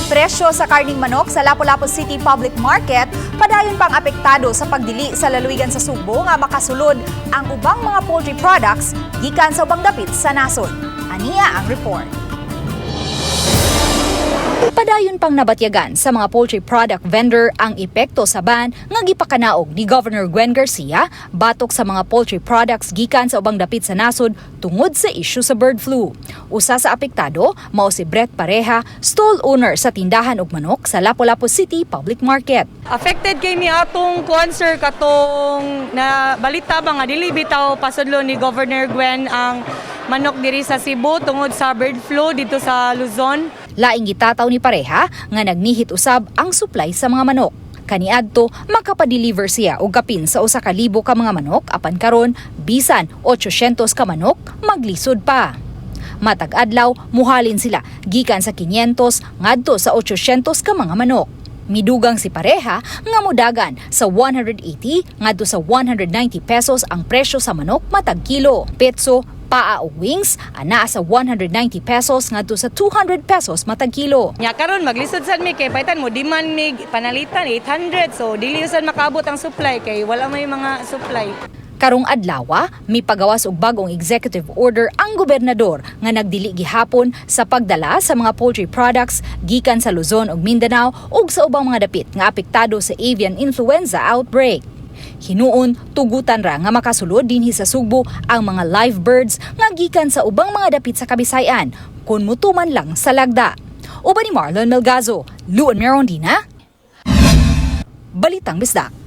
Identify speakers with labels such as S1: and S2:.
S1: Presyo sa karning manok sa Lapu-Lapu City Public Market padayon pang apektado sa pagdili sa lalawigan sa Sugbo nga makasulod ang ubang mga poultry products gikan sa ubang dapit sa nasod. Ania ang report. Padayon pang nabatyagan sa mga poultry product vendor ang epekto sa ban nga gipakanaog ni Governor Gwen Garcia batok sa mga poultry products gikan sa ubang dapit sa nasod tungod sa issue sa bird flu. Usa sa apektado mao si Brett Pareja, stall owner sa tindahan og manok sa Lapu-Lapu City Public Market.
S2: Affected kay mi atong kuan, sir, katong na balita ba nga dili bitaw pasudlo ni Governor Gwen ang manok diri sa Cebu tungod sa bird flu dito sa Luzon.
S1: Laing gitataw ni Pareja nga nagnihit usab ang supply sa mga manok. Kaniadto makapa-deliver siya og kapin sa 1,000 ka mga manok, apan karon bisan 800 ka manok maglisod pa. Matag adlaw muhalin sila gikan sa 500 ngadto sa 800 ka mga manok. Midugang si Pareja nga mudagan sa 180 ngadto sa 190 pesos ang presyo sa manok matag kilo. Petso, paa o wings anaa sa 190 pesos ngadto sa 200 pesos matag kilo.
S2: Nya karon maglisod sad mi kay paitan mo demand mig panalitan 800, so dili sad makaabot ang supply kay wala may mga supply.
S1: Karong adlawa, mipagawas og bagong executive order ang gobernador nga nagdili gihapon sa pagdala sa mga poultry products gikan sa Luzon ug Mindanao ug sa ubang mga dapit nga apektado sa avian influenza outbreak. Hinuon, tugutan ra nga makasulod dinhi sa Sugbo ang mga live birds nga gikan sa ubang mga dapit sa Kabisayan kung mutuman lang sa lagda. Uban ni Marlon Melgazo, Luan Merondina, Balitang Bisdak.